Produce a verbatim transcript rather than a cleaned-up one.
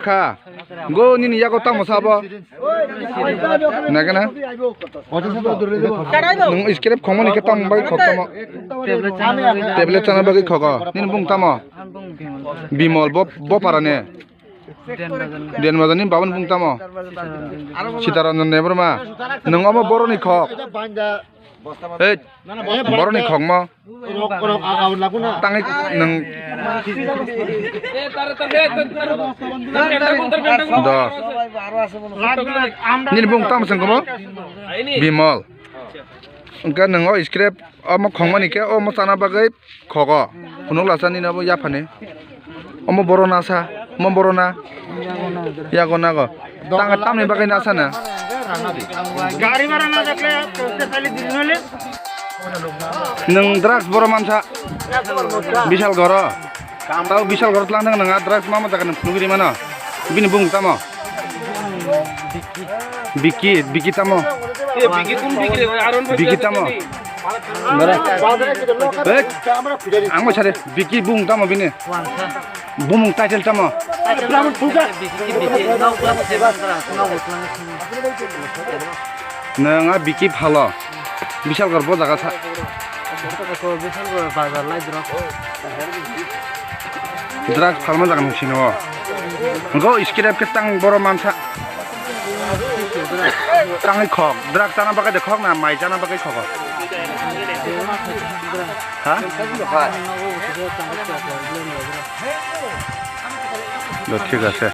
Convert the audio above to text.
Kha. Go nini yago tamo sabo. Nagana. Nung script khongmani khe tamo bai khok tamo. Tablet chana bagwi khogo. Nini bung tamo. Bimol bo bo parane. Diyan bazar ni babani bung tamo. Sitaranjan Debbarma. Nung omo boroni khok. Hey, boroni khokmo. Tangwi nung. Do. Nini bung tamo sengkomo? Bimol. Engka nung o script omo khongmani khe omo chana bagwi. Khogo. Phunuk lasa nini abo yaphani. Omo boro nasa. Omo boro na. Yago nago. Tang tamni bagwi nasa na. Gari bhara na jakle, khaili dil nole. Nwng drugs boro mansa. Bishal goro. Tao bishal goro tlang thang nwng a drugs mama jaga nwng phunuk ri mano. Bini bung tamo. Biki, Biki tamo. Biki tamo. Hey, ang bai sare, Biki bung tamo bini. Bumung title tamo. Nwng a Biki phalo. Bishal gor bo jaga sa. Drug phalma jaga nung sino. Go script khe tang boro mansa. Tangwi khok. Drug chana bagwi de khok na mai chana bagwi khok. Ha? Do thik ase.